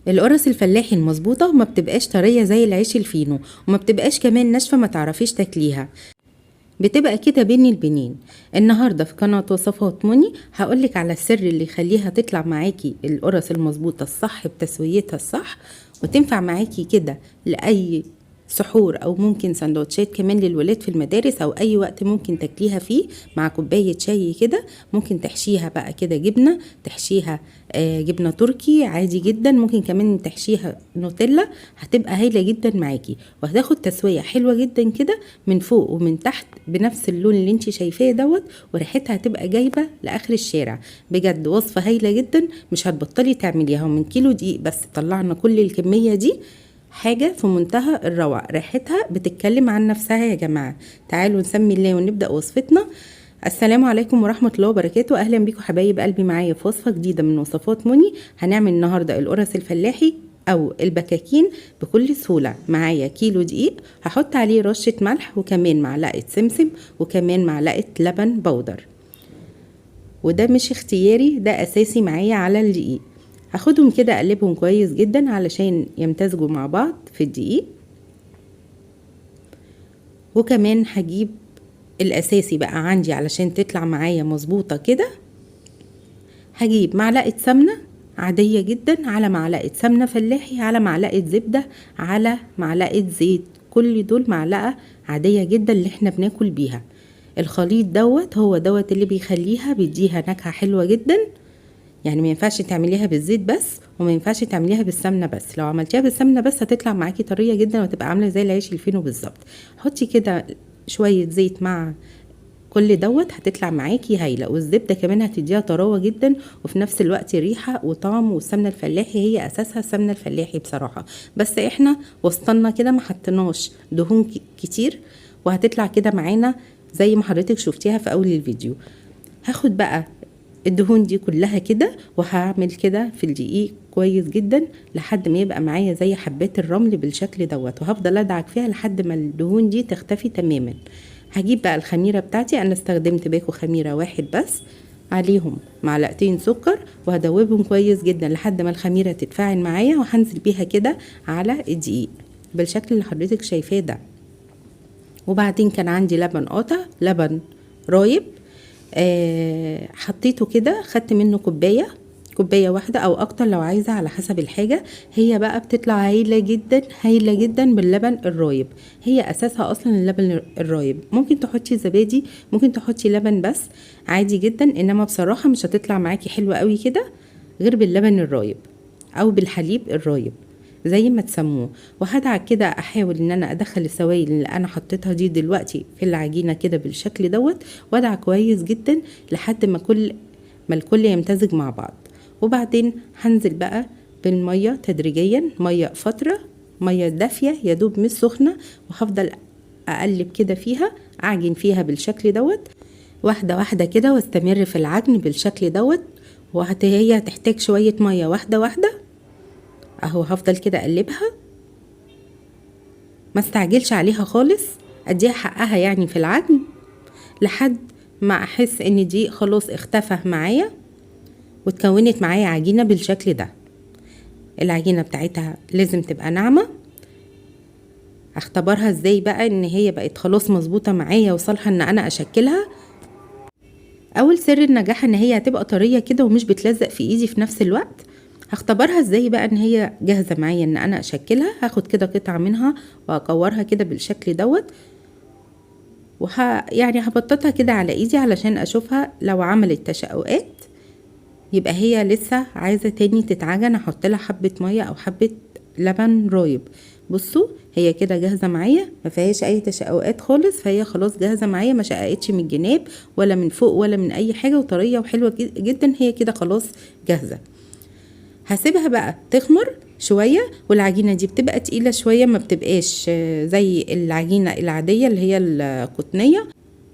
القرص الفلاحي المظبوطة ما بتبقاش طرية زي العيش الفينو، وما بتبقاش كمان ناشفة ما تعرفيش تاكليها، بتبقى كده بين البنين. النهاردة في قناة وصفات مني هقولك على السر اللي يخليها تطلع معاكي القرص المظبوطة الصح بتسويتها الصح، وتنفع معاكي كده لأي سحور أو ممكن سندوتشات كمان للولاد في المدارس أو أي وقت ممكن تاكليها فيه مع كوباية شاي كده. ممكن تحشيها بقى كده جبنة، تحشيها جبنة تركي عادي جدا، ممكن كمان تحشيها نوتيلا، هتبقى هايلة جدا معاكي، وهتاخد تسوية حلوة جدا كده من فوق ومن تحت بنفس اللون اللي انت شايفاه دوت، وريحتها هتبقى جايبة لآخر الشارع. بجد وصفة هايلة جدا مش هتبطلي تعمليها. ومن كيلو دقيق بس طلعنا كل الكمية دي، حاجة في منتهى الروعة، ريحتها بتتكلم عن نفسها يا جماعة. تعالوا نسمي الله ونبدأ وصفتنا. السلام عليكم ورحمة الله وبركاته، أهلا بيكم حبايب قلبي معايا في وصفة جديدة من وصفات مني. هنعمل النهاردة القرص الفلاحي أو البكاكين بكل سهولة. معايا كيلو دقيق، هحط عليه رشة ملح وكمان معلقة سمسم وكمان معلقة لبن بودر، وده مش اختياري، ده أساسي معايا على الدقيق. هاخدهم كده اقلبهم كويس جدا علشان يمتزجوا مع بعض في الدقيق. وكمان هجيب الاساسي بقى عندي علشان تطلع معايا مظبوطة كده، هجيب معلقة سمنة عادية جدا على معلقة سمنة فلاحي على معلقة زبدة على معلقة زيت، كل دول معلقة عادية جدا اللي احنا بناكل بيها. الخليط دوت هو دوت اللي بيخليها بيديها نكهة حلوة جدا. يعني ما ينفعش تعمليها بالزيت بس، وما ينفعش تعمليها بالسمنه بس. لو عملتيها بالسمنه بس هتطلع معاكي طرية جدا وتبقى عامله زي العيش الفينو بالظبط. حطي كده شوية زيت مع كل دوت هتطلع معاكي هايلة، والزبده كمان هتديها طراوه جدا وفي نفس الوقت ريحه وطعم. والسمنه الفلاحي هي اساسها السمنة الفلاحي بصراحة، بس احنا وصلنا كده ما حطيناش دهون كتير، وهتطلع كده معانا زي ما حضرتك شفتيها في اول الفيديو. هاخد بقى الدهون دي كلها كده وهعمل كده في الدقيق كويس جدا لحد ما يبقى معايا زي حبات الرمل بالشكل دوت، وهفضل ادعك فيها لحد ما الدهون دي تختفي تماما. هجيب بقى الخميرة بتاعتي، انا استخدمت باكو خميرة واحد بس، عليهم معلقتين سكر، وهدوبهم كويس جدا لحد ما الخميرة تتفاعل معايا، وهنزل بيها كده على الدقيق بالشكل اللي حضرتك شايفاه ده. وبعدين كان عندي لبن قاطع، لبن رايب، حطيته كده، خدت منه كوباية واحدة او اكتر لو عايزة على حسب الحاجة. هي بقى بتطلع هايلة جدا هايلة جدا باللبن الرايب، هي اساسها اصلا اللبن الرايب. ممكن تحطي زبادي، ممكن تحطي لبن بس عادي جدا، انما بصراحة مش هتطلع معاكي حلوة قوي كده غير باللبن الرايب او بالحليب الرايب زي ما تسموه. وهدعك كده، احاول ان انا ادخل السوائل اللي انا حطيتها دي دلوقتي في العجينة كده بالشكل دوت، وادعك كويس جدا لحد ما الكل يمتزج مع بعض. وبعدين هنزل بقى بالمية تدريجيا، مية فترة، مية دافيه يا دوب مش سخنة، وهفضل اقلب كده فيها، اعجن فيها بالشكل دوت واحدة واحدة كده، واستمر في العجن بالشكل دوت. وهي هتحتاج شوية مية واحدة واحدة اهو. هفضل كده اقلبها، ما استعجلش عليها خالص، اديها حقها يعني في العجن لحد ما احس ان دي خلاص اختفى معايا واتكونت معايا عجينة بالشكل ده. العجينة بتاعتها لازم تبقى ناعمة. اختبرها ازاي بقى ان هي بقت خلاص مظبوطة معايا وصالحة ان انا اشكلها؟ اول سر النجاح ان هي هتبقى طرية كده ومش بتلزق في ايدي في نفس الوقت. هختبرها ازاي بقى ان هي جاهزة معايا ان انا اشكلها؟ هاخد كده قطعة منها واكورها كده بالشكل دوت، يعني هبططها كده على ايدي علشان اشوفها لو عملت تشققات يبقى هي لسه عايزة تاني تتعجن. احط لها حبة مية او حبة لبن رايب. بصوا هي كده جاهزة معايا، ما فيهاش اي تشققات خالص، فهي خلاص جاهزة معايا، ما شققتش من الجناب ولا من فوق ولا من اي حاجة، وطرية وحلوة جدا. هي كده خلاص جاهزة. هسيبها بقى تخمر شوية، والعجينة دي بتبقى تقيلة شوية، ما بتبقاش زي العجينة العادية اللي هي القطنية،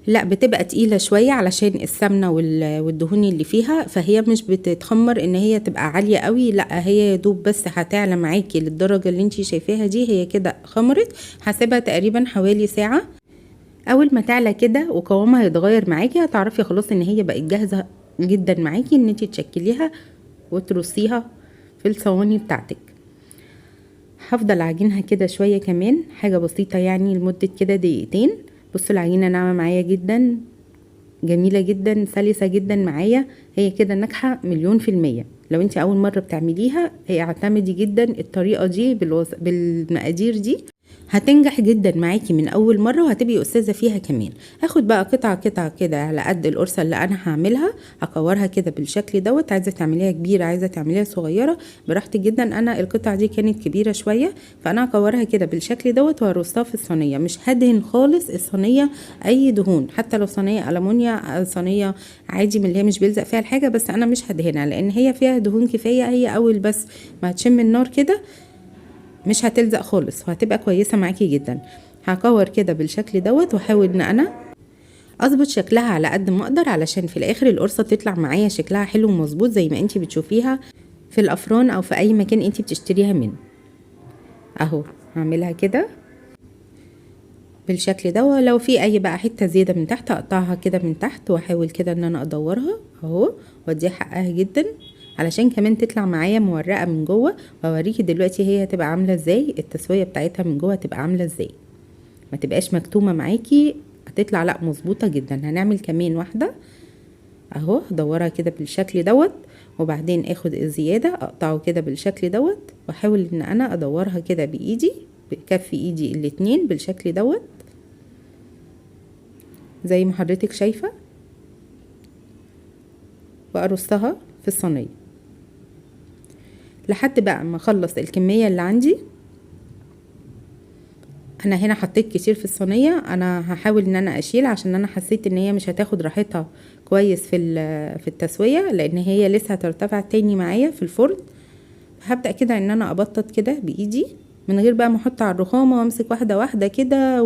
لا بتبقى تقيلة شوية علشان السمنة والدهون اللي فيها، فهي مش بتتخمر ان هي تبقى عالية قوي، لا هي يا دوب بس هتعلى معاكي للدرجة اللي انتي شايفاها دي. هي كده خمرت، هسيبها تقريبا حوالي ساعة. اول ما تعلى كده وقوامها يتغير معاكي هتعرفي خلاص ان هي بقت جاهزة جدا معاكي ان انتي تشكليها وترصيها في الصواني بتاعتك. هفضل عجينها كده شوية كمان، حاجة بسيطة يعني لمدة كده دقيقتين. بصوا العجينة ناعمة معايا جدا، جميلة جدا، سلسة جدا معايا، هي كده ناجحة 1,000,000%. لو انت اول مرة بتعمليها اعتمدي جدا الطريقة دي بالمقادير دي، هتنجح جدا معاكي من اول مرة وهتبقي استاذة فيها كمان. هاخد بقى قطعة قطعة كده على قد القرصة اللي انا هعملها، هكورها كده بالشكل دوت. عايزة تعمليها كبيرة، عايزة تعمليها صغيرة، براحتك جدا. انا القطعة دي كانت كبيرة شوية، فانا هكورها كده بالشكل دوت وهرصها في الصينية. مش هدهن خالص الصينية اي دهون، حتى لو صينية ألمونيا، صينية عادي من اللي هي مش بيلزق فيها الحاجة، بس انا مش هدهنها لان هي فيها دهون كفاية. هي اول بس ما هتشم النار كده مش هتلزق خالص، وهتبقى كويسة معاكي جدا. هكور كده بالشكل دوت، واحاول ان انا اظبط شكلها على قد ما اقدر علشان في الاخر القرصة تطلع معايا شكلها حلو ومظبوط زي ما انتي بتشوفيها في الافران او في اي مكان انتي بتشتريها منه. اهو هعملها كده بالشكل ده، ولو في اي بقى حتة زيادة من تحت اقطعها كده من تحت، واحاول كده ان انا ادورها اهو واديها حقها جدا علشان كمان تطلع معايا مورقة من جوه. وهوريكي دلوقتي هي هتبقى عاملة ازاي، التسوية بتاعتها من جوه هتبقى عاملة ازاي، ما تبقاش مكتومة معاكي، هتطلع لا مظبوطة جدا. هنعمل كمان واحدة اهو، هدورها كده بالشكل دوت، وبعدين اخد الزيادة اقطعه كده بالشكل دوت، واحاول ان انا ادورها كده بايدي، بكف ايدي الاتنين بالشكل دوت زي ما حضرتك شايفة، وارصها في الصينية لحد بقى ما اخلص الكمية اللي عندي. انا هنا حطيت كتير في الصينية، انا هحاول ان انا اشيل عشان انا حسيت ان هي مش هتاخد راحتها كويس في التسوية، لان هي لسه هترتفع تاني معايا في الفرن. هبدأ كده ان انا ابطط كده بايدي من غير بقى ما احط على الرخامة، وامسك واحدة واحدة كده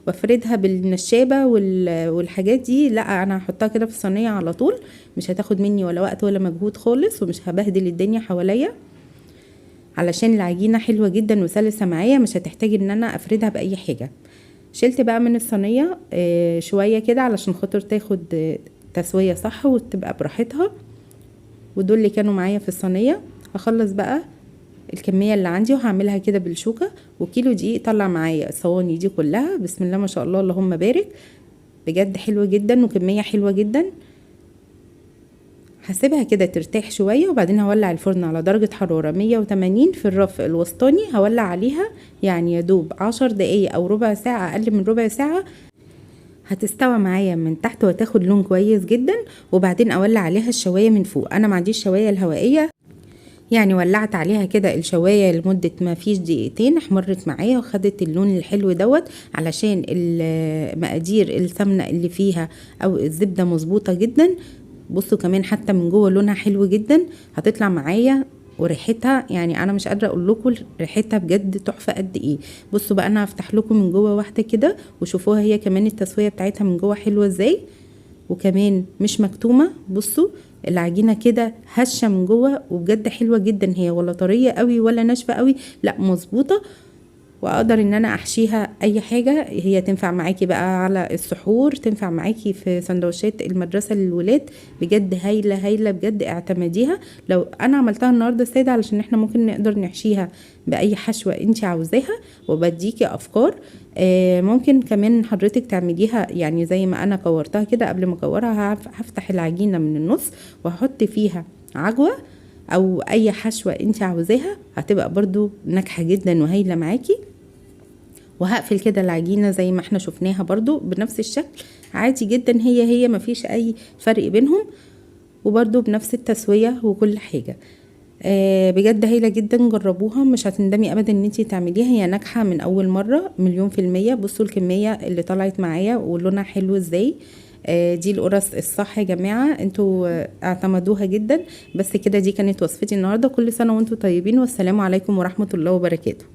وافردها بالنشابة والحاجات دي. لا، انا هحطها كده في الصينية على طول، مش هتاخد مني ولا وقت ولا مجهود خالص، ومش هبهدل الدنيا حواليا علشان العجينة حلوة جدا وسلسة معايا، مش هتحتاج ان انا افردها بأي حاجة. شلت بقى من الصينية، شوية كده علشان خاطر تاخد تسوية صح وتبقى براحتها، ودول اللي كانوا معايا في الصينية. هخلص بقى الكمية اللي عندي وهعملها كده بالشوكة. وكيلو دقيق طلع معايا الصواني دي كلها، بسم الله ما شاء الله اللهم بارك، بجد حلوة جدا وكمية حلوة جدا. هسيبها كده ترتاح شوية، وبعدين هولع الفرن على درجة حرارة 180 في الرف الوسطاني. هولع عليها يعني يا دوب 10 دقايق او ربع ساعة، اقل من ربع ساعة هتستوى معايا من تحت وتاخد لون كويس جدا. وبعدين اولع عليها الشواية من فوق. انا ما عنديش شواية الهوائية، يعني ولعت عليها كده الشواية لمدة ما فيش دقيقتين، احمرت معايا وخدت اللون الحلو دوت، علشان مقادير السمنة اللي فيها او الزبدة مظبوطة جدا. بصوا كمان حتى من جوه لونها حلو جدا، هتطلع معايا وريحتها يعني انا مش قادرة اقول لكم ريحتها بجد تحفة قد ايه. بصوا بقى انا هفتح لكم من جوه واحدة كده وشوفوها هي كمان التسوية بتاعتها من جوه حلوة ازاي، وكمان مش مكتومة. بصوا العجينة كده هشه من جوه وبجد حلوة جدا، هي ولا طرية قوي ولا ناشفة قوي، لا مظبوطة، واقدر ان انا احشيها اي حاجة. هي تنفع معاكي بقى على السحور، تنفع معاكي في سندوتشات المدرسة للولاد، بجد هايلة هايلة بجد اعتمديها. لو انا عملتها النهارده ساده علشان احنا ممكن نقدر نحشيها باي حشوه انت عاوزاها، وبديكي افكار. ممكن كمان حضرتك تعمليها يعني زي ما انا كورتها كده. قبل ما اكورها هفتح العجينة من النص وهحط فيها عجوه او اي حشوه انت عاوزاها، هتبقى برضو ناجحة جدا وهايله معاكي. وهقفل كده العجينة زي ما احنا شفناها برضو بنفس الشكل عادي جدا، هي هي مفيش اي فرق بينهم، وبرضو بنفس التسوية وكل حاجة. بجد هايلة جدا، جربوها مش هتندمي ابدا ان انتي تعمليها، هي ناجحة من اول مرة 1,000,000%. بصوا الكمية اللي طلعت معايا ولونها حلو ازاي. دي القرص الصح يا جماعة، انتوا اعتمدوها جدا. بس كده دي كانت وصفتي النهاردة. كل سنة وانتوا طيبين، والسلام عليكم ورحمة الله وبركاته.